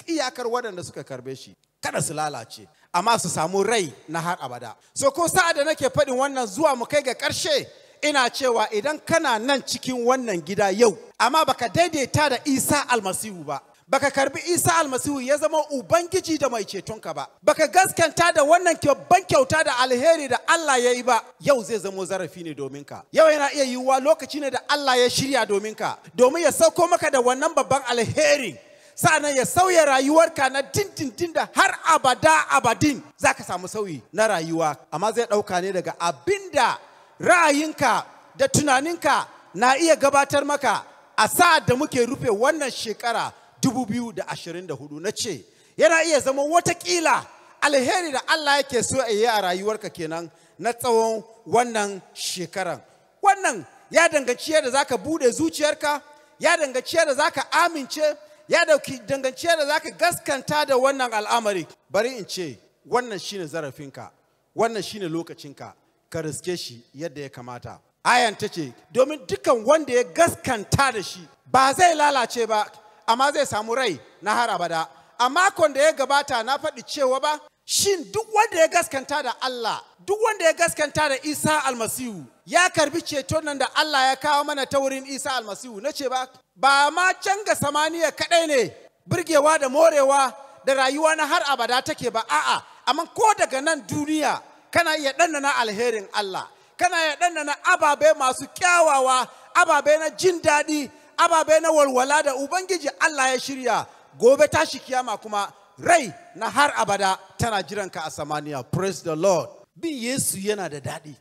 iyakar waɗanda suka karbe shi kada su lalace, amma su samu rai na har abada. So ko sa'ad da nake faɗin wannan zuwa mu kai ga ƙarshe, ina cewa idan kana nan cikin wannan gida yau, amma baka daidaita da Isa Almasihu ba, baka karbi Isa Almasihu ya zama Ubangiji da mai cetonka ba, baka gaskanta da wannan babban kyauta da alheri da Allah ya yi ba, yau zai zamo zarafi ne domin ka. Yau yana iya yiwuwa lokaci ne da Allah ya shirya domin ka, domin ya sauko maka da wannan babban alheri, sa'annan ya sauya rayuwarka na dindindin da har abada abadin za ka samu sauyi na rayuwa. Amma zai ɗauka ne daga abinda ra'ayinka da tunaninka na iya gabatar maka a sa'ad da muke rufe wannan shekara 2024. Na ce yana iya zama watakila alheri da Allah yake so a yi a rayuwarka kenan na tsawon wannan shekaran. Wannan ya danganci yadda za ka buɗe zuciyarka, ya danganci yadda za ka amince, ya danganci yadda za ka gaskanta da wannan al'amari. Bari in ce wannan shine zarafinka, wannan shine lokacinka, ka riske shi yadda ya kamata. Ayan ta ce domin dukan wanda ya gaskanta da shi ba zai lalace ba, amma zai samu rai na har abada. A makon da ya gabata na faɗi cewa ba, shin duk wanda ya gaskanta da Allah, duk wanda ya gaskanta da Isa Almasihu, ya karbi ceton nan da Allah ya kawo mana ta wurin Isa Almasihu? Na ce ba, ba ma can ga samaniya kaɗai ne birgewa da morewa da rayuwa na har abada take ba, a'a, amma ko daga nan duniya kana iya ɗanɗana alherin Allah, kana iya ɗanɗana ababe masu kyawawa, ababe na jin daɗi, ababe na walwala da Ubangiji Allah ya shirya. Gobe tashi kiyama kuma rai na har abada tana jiranka a samaniya. Praise the Lord. Bin Yesu yana da daɗi.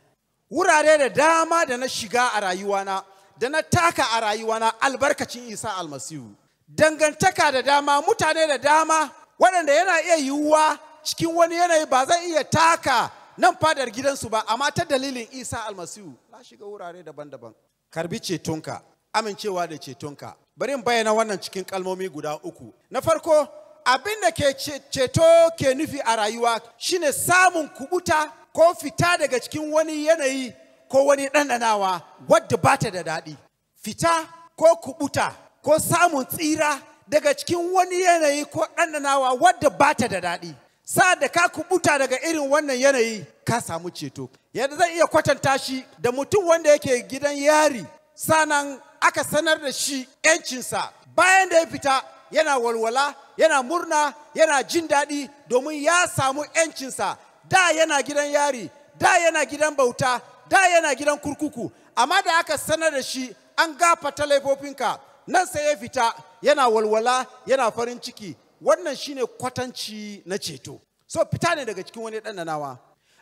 Wurare da dama da na shiga a rayuwana, da na taka a rayuwana albarkacin Isa Almasihu. Dangantaka da dama, mutane da dama, waɗanda yana iya yiwuwa cikin wani yanayi ba zan iya taka nan fadar gidansu ba, amma ta dalilin Isa Almasihu na shiga wurare daban-daban. Karbi cetonka, amincewa da cetonka. Bari in bayyana wannan cikin kalmomi guda uku. Na farko, abin da ke ceto ke nufi a rayuwa shine samun kubuta ko fita daga cikin wani yanayi ko wani ɗanɗanawa wadda ba ta da daɗi. Fita ko kubuta ko samun tsira daga cikin wani yanayi ko ɗanɗanawa wadda ba ta da daɗi. Sa'ad da ka kubuta daga irin wannan yanayi, ka samu ceto. Yadda zan iya kwatanta shi da mutum wanda yake gidan yari, sanan aka sanar da shi ‘yancinsa. Bayan da ya fita, yana walwala, yana murna, yana jin daɗi domin ya samu ‘yancinsa. Da yana gidan yari, da yana gidan bauta, da yana gidan kurkuku. Amma da aka sanar da shi an gafarta laifofinka, nan sai ya fita, yana walwala, yana farin ciki. Wannan shine kwatanci na ceto. So fita ne daga cikin wani ɗanɗanawa.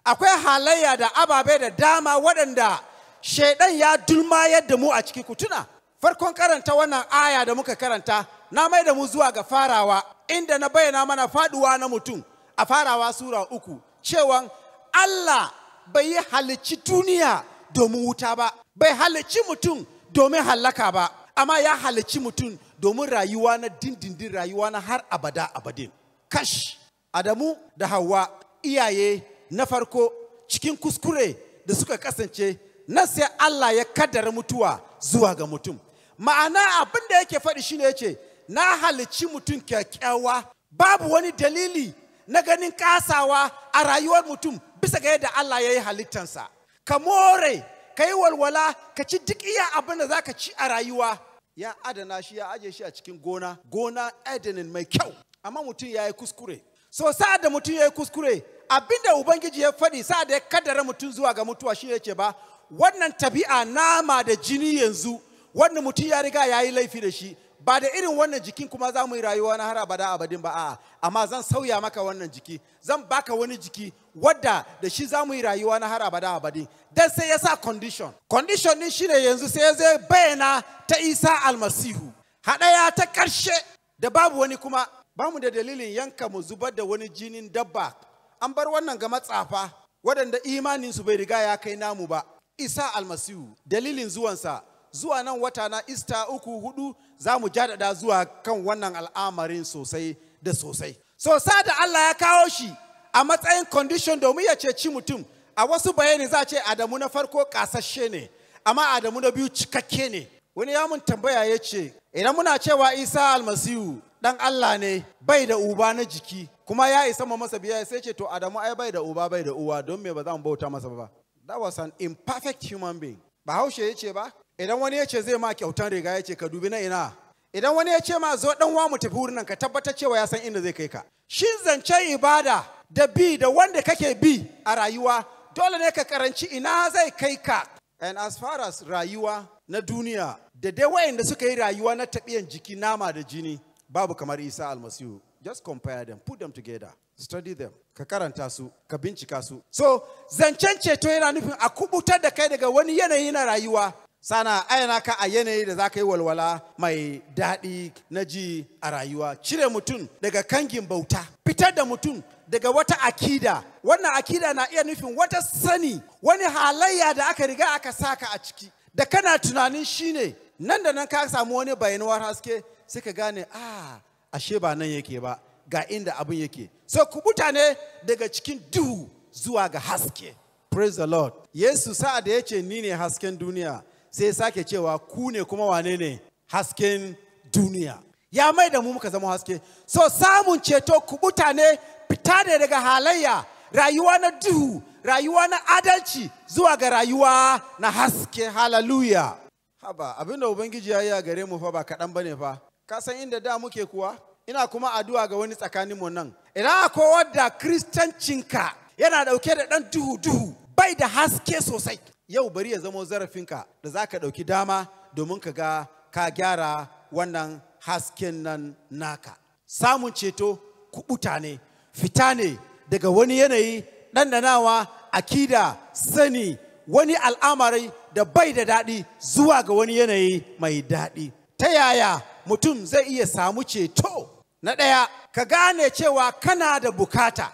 Akwai halayya da ababe da dama waɗanda shaidan ya dulma yadda mu a ciki. Ku tuna farkon karanta wannan aya da muka karanta, na mai da mu zuwa ga farawa, inda na bayyana mana faduwa na mutum a Farawa sura 3, cewan Allah bai yi halicci duniya domin wuta ba, bai halicci mutum domin hallaka ba, amma ya halicci mutum domin rayuwa na dindindin, rayuwa na har abada abadin. Kash, Adamu da Hauwa, iyaye na farko, cikin kuskure da suka kasance, nan sai Allah ya kaddara mutuwa zuwa ga mutum. Ma'ana abin da yake faɗi shine yace, na halicci mutum kyakkyawa, babu wani dalili na ganin kasawa a rayuwar mutum bisa ga yadda Allah ya yi halittansa. Ka more, ka yi walwala, ka ci duk iya abin da za ka ci a rayuwa. Ya adana shi, ya aje shi a cikin gona, gona Edenin mai kyau. Amma mutum ya yi kuskure. So sa'ad da mutum ya yi kuskure, abin da Ubangiji ya faɗi sa'ad da ya kaddara mutum zuwa ga mutuwa shi yake ba, wannan tabi'a nama da jini yanzu, wannan mutum ya riga ya yi laifi da shi, ba da irin wannan jikin kuma za mu yi rayuwa na har abada abadin ba, a'a, amma zan sauya maka wannan jiki, zan baka wani jiki wadda da shi za mu yi rayuwa na har abada abadin. Dan sai ya sa condition. Condition din shine yanzu sai ya zai bayyana ta Isa Almasihu. Haɗaya ta ƙarshe da babu wani kuma, ba mu da dalilin yanka mu zubar da wani jinin dabba. An bar wannan ga matsafa waɗanda imaninsu bai riga ya kai namu ba. Isa Almasihu, dalilin zuwansa zuwa nan wata na Ista 3, 4 za mu jadada zuwa kan wannan al'amarin sosai da sosai. So sa da Allah ya kawo shi a matsayin condition domin ya ceci mutum. A wasu bayani za a ce Adamu na farko kasashe ne, amma Adamu na biyu cikakke ne. Wani ya mun tambaya ya ce, idan muna cewa Isa Almasihu Dan Allah ne, bai da uba na jiki, kuma ya isa mu masa biyayya, sai ce to Adamu ai bai da uba bai da uwa, don me ba za mu bauta masa ba? That was an imperfect human being. Bahaushe ya ce ba, idan wani ya ce zai ma kyautan riga, ya ce ka dubi na ina. Idan wani ya ce ma zo dan wa mu tafi wurin nan, ka tabbatar cewa ya san inda zai kai ka. Shi zancen ibada da bi da wanda kake bi a rayuwa, dole ne ka karanci ina zai kai ka. And as far as rayuwa na duniya da dai wayanda suka yi rayuwa na tabiyan jiki, nama da jini, babu kamar Isa Almasihu. Just compare them, put them together, study them, ka karanta su, ka bincika su. So zancen ceto yana nufin a kubutar da kai daga wani yanayi na rayuwa, sana ayyana ka a yanayi da za ka yi walwala mai daɗi na ji a rayuwa. Cire mutum daga kangin bauta, fitar da mutum daga wata akida. Wannan akida na iya nufin wata sani, wani halayya da aka riga aka saka a ciki, da kana tunanin shine nan da nan ka samu wani bayanuwar haske, sai ka gane a ashe ba nan yake ba, ga inda abin yake. So kubuta ne daga cikin duhu zuwa ga haske. Praise the Lord. Yesu sa'ad da ya ce ni ne hasken duniya, sai sake cewa ku ne kuma wane ne hasken duniya. Ya mai da mu muka zama haske. So samun ceto kubuta ne, fita ne daga halayya, rayuwa na duhu, rayuwa na adalci zuwa ga rayuwa na haske. Hallelujah. Haba, abinda Ubangiji ya yi a gare mu fa ba kaɗan bane fa. Ka san inda da muke kuwa? Ina kuma addu'a ga wani tsakanin mu nan. Idan akwai wadda kristancinka yana ɗauke da ɗan duhu-duhu, bai da haske sosai, yau bari ya zamo zarafinka da za ka ɗauki dama domin ka ga ka gyara wannan hasken nan naka. Samun ceto kuɓuta ne, fita ne daga wani yanayi, ɗanɗanawa, akida, sani, wani al'amari da bai da daɗi zuwa ga wani yanayi mai daɗi. Ta yaya mutum zai iya samu ceto? Na ɗaya, ka gane cewa kana da bukata.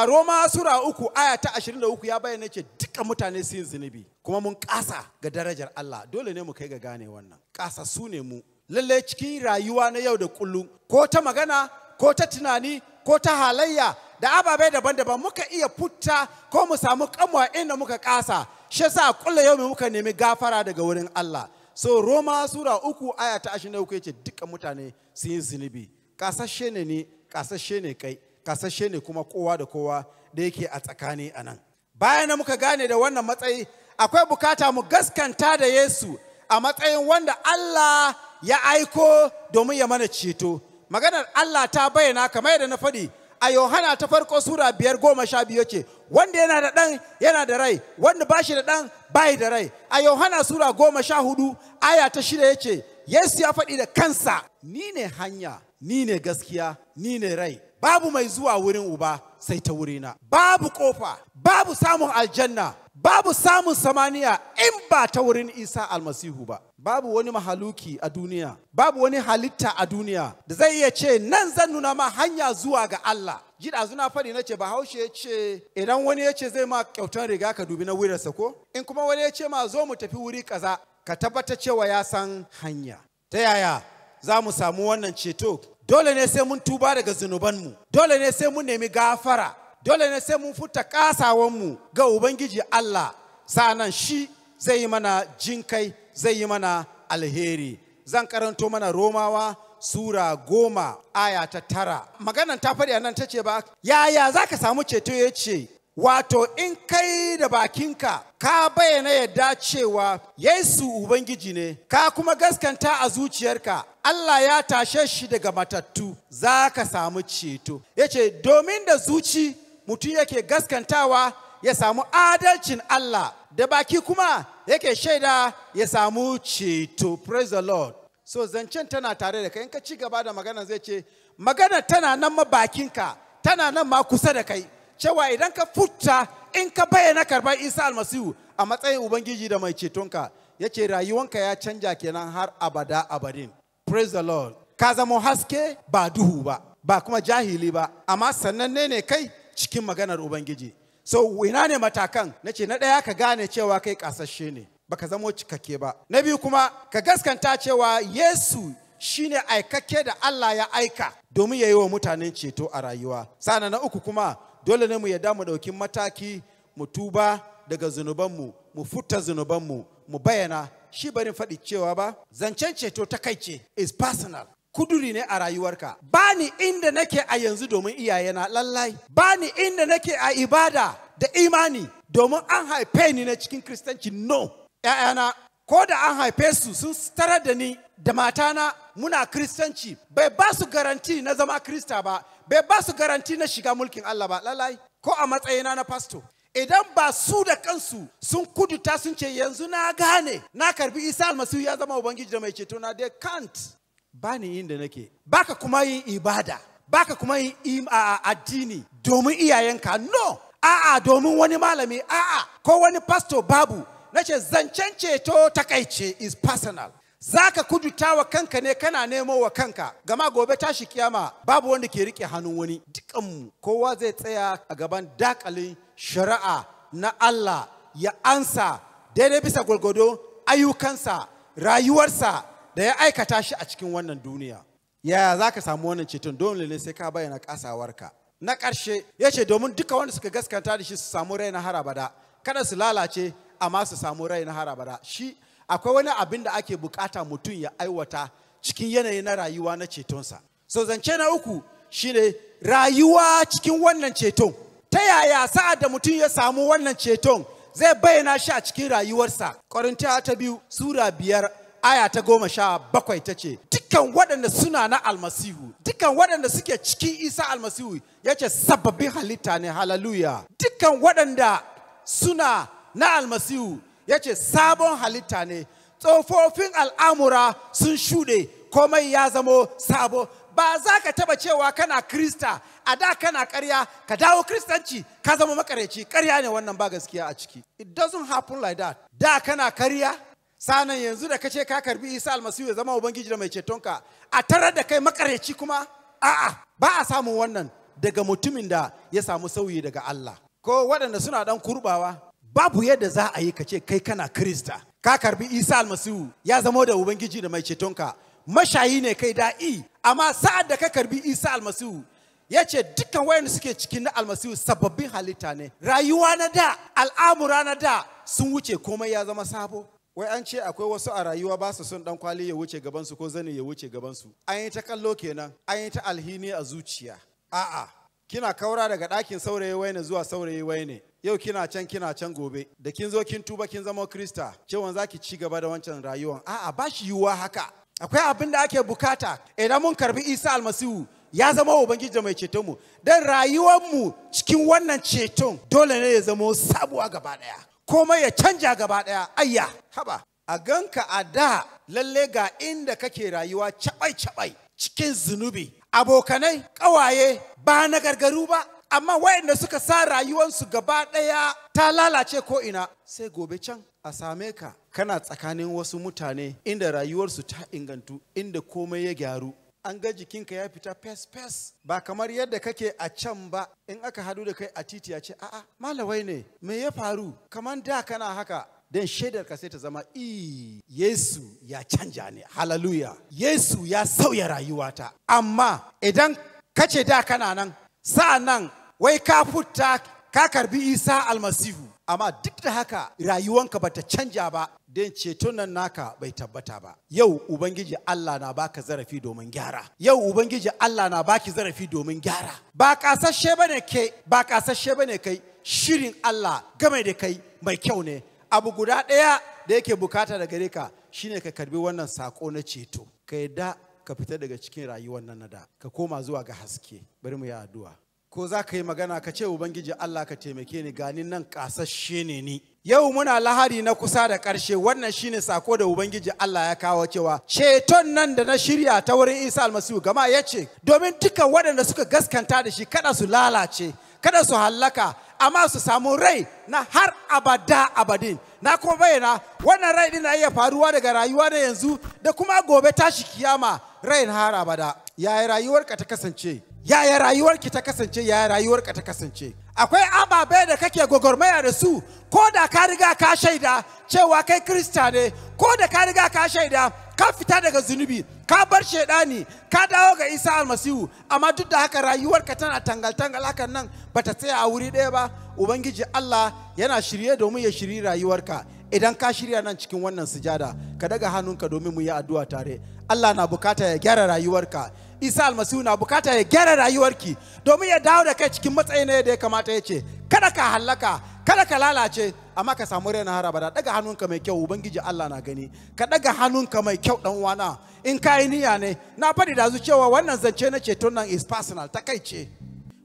Roma Sura 3 aya ta 23 ya bayyana ce duka mutane sun zunubi, kuma mun kasa ga darajar Allah. Dole ne mu kai ga gane wannan. Kasa su ne mu. Lalle cikin rayuwa na yau da kullum, ko ta magana, ko ta tunani, ko ta halayya, da ababe daban-daban muka iya futta ko mu samu kanwa inda muka kasa. Shi yasa kullu yau muka nemi gafara daga wurin Allah. So Roma Sura 3 aya ta 23 yace duka mutane sun yi zunubi. Kasashe ne ni, kasashe ne kai, kasashe ne kuma kowa da kowa da yake a tsakani a nan. Bayan da muka gane da wannan matsayi, akwai bukata mu gaskanta da Yesu a matsayin wanda Allah ya aiko domin ya mana ceto. Maganar Allah ta bayyana kamar yadda na faɗi a Yohana ta farko Sura 5:12 ce wanda yana da ɗan yana da rai, wanda ba shi da ɗan bai da rai. A Yohana Sura 14 aya ta 6 yace Yesu ya faɗi da kansa, ni ne hanya, ni ne gaskiya, ni ne rai. Babu mai zuwa wurin Uba sai ta wurina. Babu kofa, babu samun aljanna, babu samun samaniya in ba ta wurin Isa Almasihu ba. Babu wani mahaluki a duniya, babu wani halitta a duniya da zai iya ce nan zan nuna ma hanya zuwa ga Allah. Ji ɗazu na faɗi na ce Bahaushe ya ce idan wani ya ce zai ma kyautan riga ka dubi na wurarsa ko? In kuma wani ya ce ma zo mu tafi wuri kaza, ka tabbatar cewa ya san hanya. Ta yaya za mu samu wannan ceto? Dole ne sai mun tuba daga zunubanmu, dole ne sai mun nemi gafara, dole ne sai mun furta kasawanmu ga Ubangiji Allah. Sa'annan shi zai yi mana jinkai, zai yi mana alheri. Zan karanto mana Romawa Sura 10 aya ta 9. Maganan ta faɗi nan ta ce ba, yaya za ka samu ceto? Ya ce, wato in kai da bakinka ka bayyana yadda cewa Yesu Ubangiji ne, ka kuma gaskanta a zuciyarka Allah ya tashe shi daga matattu, za ka samu ceto. Ya ce, domin da zuci mutum yake gaskantawa ya samu adalcin Allah, da baki kuma yake shaida ya samu ceto. Praise the Lord. So zancen tana tare da kai. In ka ci gaba da magana zai ce, magana tana nan ma bakinka, tana nan ma kusa da kai. Cewa idan ka futta, in ka bayyana karbar Isa Almasihu a matsayin Ubangiji da mai cetonka, ya ce rayuwanka ya canja kenan har abada abadin. Praise the Lord. Ka zama haske ba duhu ba, ba kuma jahili ba, amma sananne ne kai cikin maganar Ubangiji. So ina ne matakan? Na ce na ɗaya, ka gane cewa kai ƙasashe ne, baka zamo cikakke ba. Na biyu kuma, ka gaskanta cewa Yesu shine aikakke da Allah ya aika domin ya yi wa mutanen ceto a rayuwa. Sannan na uku kuma, dole ne mu yarda mu ɗauki mataki, mu tuba daga zunubanmu, mu furta zunubanmu, mu bayyana. Shi barin faɗi cewa ba, zancen ceto ta kai ce is personal. Kuduri ne a rayuwarka. Ba ni inda nake a yanzu domin iyayena, lallai. Ba ni inda nake a ibada da imani domin an haife ni na cikin Kiristanci, no. ‘Ya'yana, ko da an haife su sun tarar da ni da matana muna Kiristanci, bai ba su garanti na zama Kirista ba, bai ba su garanti na shiga mulkin Allah ba, lallai. Ko a matsayina na pasto. Idan ba su da kansu sun kuduta sun ce yanzu na gane, na karbi Isa Almasihu ya zama Ubangiji da mai ceto na, they can't. Ba ni inda nake. Baka kuma yin ibada, baka kuma yin addini domin iyayenka, no. A'a, domin wani malami, a'a, ko wani pasto, babu. Nace zancen ceto takaice is personal. Zaka kuduta wa kanka ne, kana nemo wa kanka. Gama gobe tashi kiyama babu wanda ke rike hannun wani. Dukanmu kowa zai tsaya a gaban dakalin shari'a na Allah ya ansa daidai bisa gwargwado ayyukansa, rayuwarsa da ya aikata shi a cikin wannan duniya. Yaya za ka samu wannan ceton? Dole ne sai ka bayyana kasawarka. Na ƙarshe ya ce domin duka wanda suka gaskanta da shi su samu rai na har abada, kada su lalace amma su samu rai na har abada. Shi akwai wani abin da ake bukata mutum ya aiwata cikin yanayi na rayuwa na cetonsa. So zance na uku shine rayuwa cikin wannan ceton. Ta yaya sa'ad da mutum ya samu wannan ceton zai bayyana shi a cikin rayuwarsa? Korintiyawa ta 2 Sura 5 aya ta 17 ta ce, dukkan waɗanda suna na Almasihu, dukkan waɗanda suke cikin Isa Almasihu, ya ce sababbin halitta ne, hallelujah. Dukkan waɗanda suna na Almasihu, ya ce sabon halitta ne, tsofaffin al'amura sun shuɗe, komai ya zamo sabo. Ba za ka taɓa cewa kana Krista, a da kana ƙarya, ka dawo Kristanci, ka zama makareci. Ƙarya ne wannan, ba gaskiya a ciki. It doesn't happen like that. Da kana ƙarya, sanan yanzu da kace ka karbi Isa Almasihu ya zama Ubangiji da mai cetonka, a tarar da kai makareci kuma? A'a, ba a samun wannan daga mutumin da ya samu sauyi daga Allah. Ko waɗanda suna ɗan kurɓawa, babu yadda za a yi kace kai kana Krista, ka karbi Isa Almasihu ya zama da Ubangiji da mai cetonka, mashayi ne kai da'i, amma sa'ad da ka karbi Isa Almasihu, ya ce dukkan wayanda suke cikin na Almasihu sababbin halitta ne. Rayuwa na da, al'amura na da sun wuce, komai ya zama sabo. Wai an ce akwai wasu a rayuwa ba su son dan kwali ya wuce gabansu ko zani ya wuce gabansu. An yi ta kallo kenan, an yi ta alhini a zuciya. A'a, kina kaura daga ɗakin saurayi waine zuwa saurayi waine. Yau kina can, kina can gobe. Da kin zo kin tuba kin zama Krista, cewan za ki ci gaba da wancan rayuwan. A'a, ba shi yiwuwa haka. Akwai abin da ake bukata idan mun karbi Isa Almasihu ya zama Ubangiji da mai cetonmu. Don rayuwarmu cikin wannan ceton dole ne ya zama sabuwa gaba ɗaya. Komai ya canja gaba ɗaya. Ayya, haba. A ganka a da lalle ga inda kake rayuwa cabai-cabai cikin zunubi. Abokanai, ƙawaye ba na gargaru ba, amma waɗanda suka sa rayuwansu gaba ɗaya ta lalace ko'ina. Sai gobe can a same ka kana tsakanin wasu mutane inda rayuwarsu ta ingantu, inda komai ya gyaru. An ga jikinka ya fita fes-fes, ba kamar yadda kake a can ba. In aka hadu da kai a titi ya ce, a'a, malawai ne, me ya faru? Kamar da kana haka. Dan shaidar ka sai ta zama, Yesu ya canja ne, hallelujah. Yesu ya sauya rayuwata. Amma idan kace da kana nan, sa'an nan wai ka fita ka karbi Isa Almasihu, amma duk da haka rayuwanka bata canja ba, don ceton nan naka bai tabbata ba. Yau Ubangiji Allah na baka zarafi domin gyara. Yau Ubangiji Allah na baki zarafi domin gyara. Ba kasashe bane ke, ba kasashe bane kai. Shirin Allah game da kai mai kyau ne. Abu guda ɗaya da yake bukata da gare ka shine ka karbi wannan sako na ceto. Ka yadda ka fita daga cikin rayuwar nan na da, ka koma zuwa ga haske. Bari mu yi addu'a. Ko za ka yi magana ka ce, Ubangiji Allah ka taimake ni, gani nan kasashe ne ni. Yau muna Lahadi na kusa da ƙarshe. Wannan shine sako da Ubangiji Allah ya kawo cewa ceton nan da na shirya ta wurin Isa Almasihu, gama ya ce domin dukkan waɗanda suka gaskanta da shi kada su lalace, kada su hallaka, amma su samu rai na har abada abadin. Na kuma bayyana wannan rai din na iya faruwa daga rayuwa na yanzu da kuma gobe tashi kiyama, rai na har abada. Yaya rayuwarka ta kasance? Yaya rayuwarki ta kasance? Yaya rayuwarka ta kasance? Akwai ababe da kake gwagwarmaya da su, ko da ka riga ka shaida cewa kai Kirista ne, ko da ka riga ka shaida ka fita daga zunubi, ka bar shaidani, ka dawo ga Isa Almasihu, amma duk da haka rayuwarka tana tangal-tangal hakan nan, bata tsaya a wuri ɗaya ba. Ubangiji Allah yana shirye domin ya shiri rayuwarka. Idan ka shirya nan cikin wannan sujada, ka daga hannunka domin mu yi addu'a tare. Allah na bukata ya gyara rayuwarka. Isa Almasihu na bukata ya gyara rayuwarki domin ya dawo da kai cikin matsayin na yadda ya kamata. Ya ce kada ka hallaka, kada ka lalace, amma ka samu rai na har abada. Daga hannunka mai kyau, Ubangiji Allah na gani. Ka daga hannunka mai kyau, dan uwana, in ka yi niyya ne. Na faɗi da cewa wannan zance na ceton nan is personal, ta kai ce.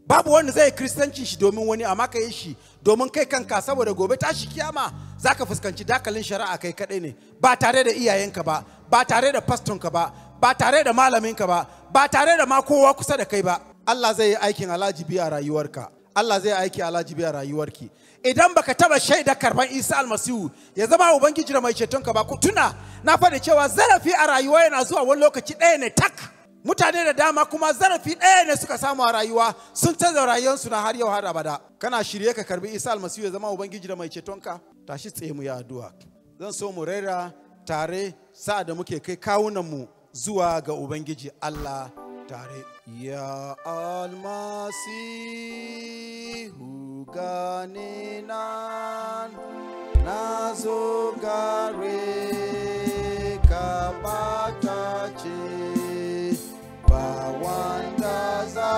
Babu wanda zai kristanci shi domin wani, amma ka yi shi domin kai kanka, saboda gobe tashi kiyama za ka fuskanci dakalin shari'a kai kaɗai ne, ba tare da iyayenka ba, ba tare da fastonka ba, ba tare da malaminka ba, ba tare da ma kowa kusa da kai ba. Allah zai yi aikin alajibi a rayuwarka. Allah zai aiki alajibi a rayuwarki. Idan baka taba shaida karban Isa Almasihu ya zama Ubangiji da mai cetonka ba, ku tuna na faɗi cewa zarafi a rayuwa yana zuwa wani lokaci ɗaya ne tak. Mutane da dama kuma zarafi ɗaya ne suka samu a rayuwa, sun canza rayuwarsu na har yau har abada. Kana shirye ka karbi Isa Almasihu ya zama Ubangiji da mai cetonka? Tashi tsaye mu yi addu'a. Zan so mu rera tare sa'a da muke kai kawunanmu zuwa ga Ubangiji Allah tare. Ya Almasihu, gane nan, na zo gare ka, bata ce ba wanda za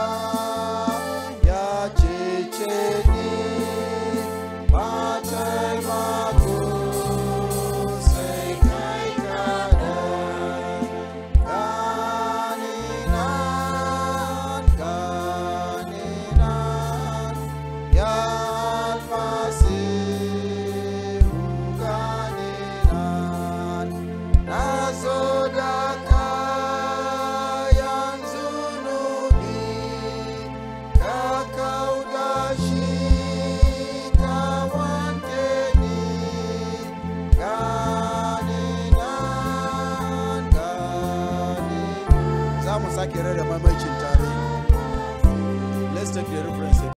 ya cece ni, ba taimako sai kai kaɗai. Gani nan, gani nan, ya Almasihu, gani nan, na zo da kayan zunubi, ka kauda shi, ka wanke ni, gani nan, gani. Za mu sake rera maimaicin tare. Let's take the reference.